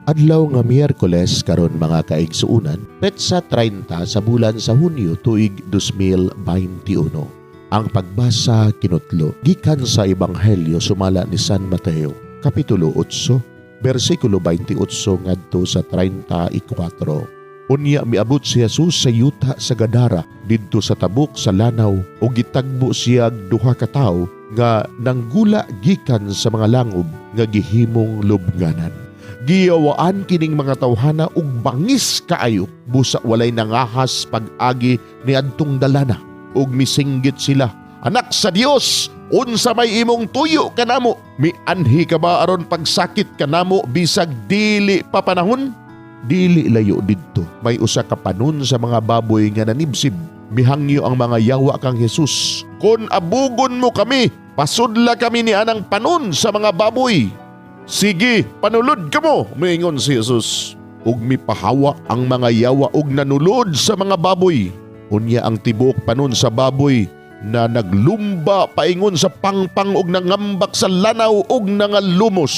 Adlaw nga Miyerkules karon, mga kaigsuonan, petsa 30 sa bulan sa Hunyo, tuig 2021. Ang pagbasa kinutlo gikan sa Ebanghelyo sumala ni San Mateo, kapitulo 8, bersikulo 28 ngadto sa 34. Unya miabot si Jesus sa yuta sa Gadara didto sa tabok sa lanaw ug gitagbo siya duha ka tawo nga nanggula gikan sa mga langob nga gihimong lubnganan. Giyawaan kining mga tawhana og bangis kaayo busa walay nangahas pag-agi niadtong dalana ug misinggit sila, "Anak sa Dios, unsa may imong tuyo kanamo? Mianhi ka ba aron pagsakit kanamo bisag dili pa panahon?" Dili layo didto, may usa ka panon sa mga baboy nga nanibsib. Mihangyo ang mga yawa kang Jesus, "Kon abugon mo kami, pasudla kami ni anang panon sa mga baboy." "Sige, panulod kamo," miingon si Jesus. Ug mipahawa ang mga yawa ug nanulod sa mga baboy. Unya ang tibuok panon sa baboy na naglumba paingon sa pangpang ug nangambak sa lanaw ug nangalumos.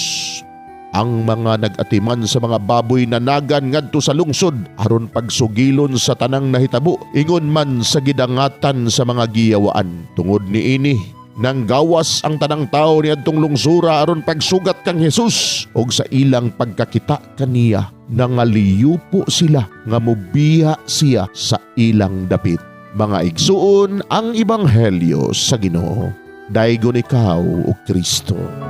Ang mga nag-atiman sa mga baboy nanagan ngadto sa lungsod aron pagsugilon sa tanang nahitabo ingon man sa gidangatan sa mga giyawaan. Tungod niini, nanggawas ang tanang tao niadtong lungsura aron pagsugat kang Jesus, ug sa ilang pagkakita kaniya, nangaliyupo sila nga mobiya siya sa ilang dapit. Mga igsuon, ang ebanghelyo sa Ginoo. Daygon ikaw, o Kristo.